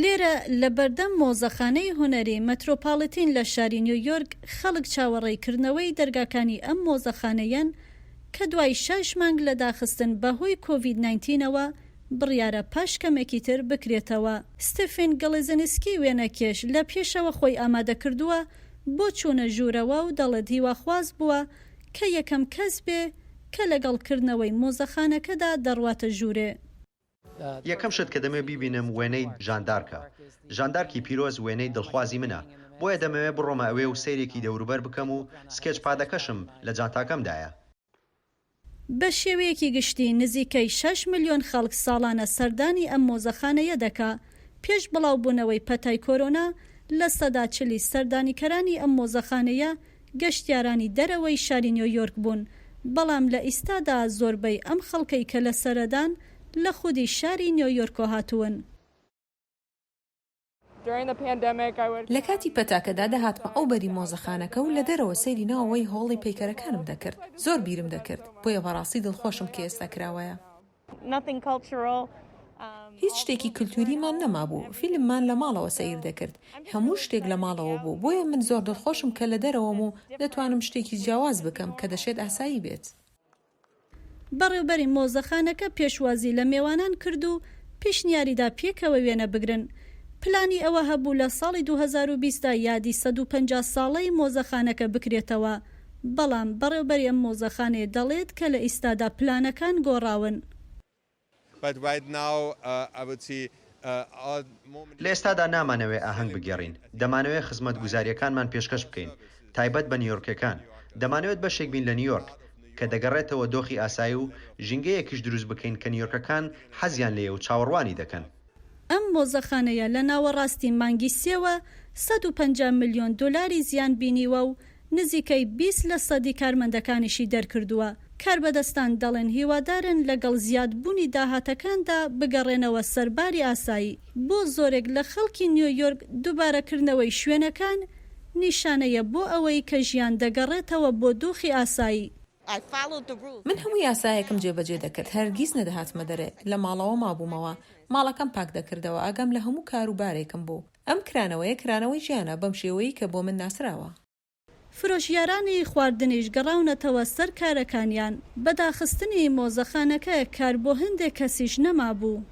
لێرە لە بەردەم مۆزەخانەی هونەری مەترۆپاڵیتین لە شاری نیویۆرک خەڵک چاوەڕێی کردنەوەی دەرگاکانی ئەم مۆزەخانەیەن کە دوای شەش مانگ لە داخستن بەهۆی کۆڤید ناینتینەوە بڕیارە پاش کەمێکی تر بکرێتەوە. ستیفن گڵیزنسکی وێنەکێش لە پێشەوە خۆی ئامادە کردووە بۆ چوونە ژوورەوە و دەڵێت هیواخواز بووە کە یەکەم کەس بێ کە لەگەڵ کردنەوەی مۆزەخانەکەدا دەڕواتە ژوورێ. یەکەم شت کە دەمەوێت بیبینم وێنەی ژان دارکە. ژان دارکی پیرۆز وێنەی دڵخوازی منە، بۆیە دەمەوێت بڕۆمە ئەوێ و سەیرێکی دەوروبەر بکەم و سکێچ پادەکەشم لە جانتاکەمدایە. بە شێوەیەکی گشتی نزیکەی شەش ملیۆن خەڵک ساڵانە سەردانی ئەم مۆزەخانەیە دەکا، پێش بڵاوبوونەوەی پەتای کۆرۆنا لە سەدا چلی سەردانیکەرانی ئەم مۆزەخانەیە گەشتیارانی دەرەوەی شاری نیۆیۆرک بوون، بەڵام لە ئیستادا زۆربەی ئەم خەڵکەی کە لە سەردان لە خودی شاری نیۆیۆرکۆ هاتوون. لە کاتی پەتاکەدا دەهاتمە ئەو بەری مۆزەخانەکە و لە دەرەوە سەیری ناوەوەی هۆڵی پەیکەرەکانم دەکرد. زۆر بیرم دەکرد. بۆیە بەڕاستی دڵخۆشم کە ئێستا کراوەیە. هیچ شتێکی کلتوریمان نەمابوو، فیلممان لە ماڵەوە سەیر دەکرد، هەموو شتێک لە ماڵەوە بوو، بۆیە من زۆر دڵخۆشم کە لە دەرەوەم و دەتوانم شتێکی جیاواز بکەم کە دەشێت ئاسایی بێت. بەڕێوبەری مۆزەخانەکە پێشوازی لە مێوانان کرد و پیشنیاریدا پێکەوە وێنە بگرن. پلانی ئەوە هەبوو لە ساڵی 2020 دا یادی 150 ساڵەی مۆزەخانەکە بکرێتەوە، بەڵام بەڕێوبەری ئەم مۆزەخانەیە دەڵێت کە لە ئیستادا پلانەکان گۆڕاون. لە ئێستادا نامانەوێ ئاهەنگ بگێڕین، دەمانەوێ خزمەتگوزارییەکانمان پێشکەش بکەین، تایبەت بە نیویۆرکییەکان. دەمانەوێت بەشێک بین لە نیویۆرک، کە دەگەڕێتەوە دۆخی ئاسایی و ژینگەیەکیش دروست بکەین کە نیویۆرکەکان حەزیان لێیە و چاوەڕوانی دەکەن. ئەم مۆزەخانەیە لە ناوەڕاستی مانگی سێوە 150 ملیۆن دۆلاری زیان بینیوە و نزیکەی 20 لە سەدی کارمەندەکانیشی دەرکردووە. کاربەدەستان دەڵێن هیوادارن لەگەڵ زیادبوونی داهاتەکاندا بگەڕێنەوە سەر باری ئاسایی. بۆ زۆرێک لە خەڵکی نیۆیۆرک دووبارەکردنەوەی شوێنەکان نیشانەیە بۆ ئەوەی کە ژیان دەگەڕێتەوە بۆ دۆخی ئاسایی. من هەموو یاسایەکم جێبەجێ دەکرد، هەرگیز نەدەهاتمە دەرێ، لە ماڵەوە مابوومەوە، ماڵەکەم پاک دەکردەوە، ئاگام لە هەموو کار و بارێکم بوو. ئەم کرانەوەیە کرانەوەی ژیانە بەم شێوەیەی کە بۆ من ناسراوە. فرۆشیارانی خواردنیش گەڕاونەتەوە سەر کارەکانیان، بە داخستنی مۆزەخانەکە کار بۆ هەندێک کەسیش نەمابوو.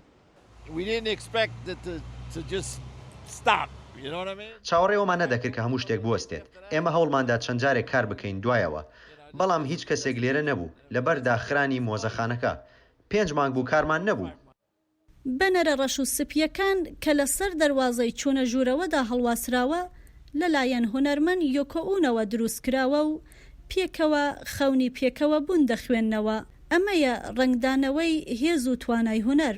چاوەڕێی ئەوەمان نەدەکرد کە هەموو شتێک بوەستێت. ئێمە هەوڵماندا چەند جارێک کار بکەین دوایەوە، بەڵام هیچ کەسێک لێرە نەبوو، لەبەر داخرانی مۆزەخانەکە. پێنج مانگ بوو کارمان نەبوو. بەنەرە ڕەش و سپییەکان کە لە سەر دەروازەی چوونە ژوورەوەدا هەڵواسراوە، لەلایەن هونەرمەند یۆکۆ ئونەوە دروست کراوە و پێکەوە خەونی پێکەوەبوون دەخوێننەوە. ئەمەیە ڕەنگدانەوەی هێز و توانای هونەر.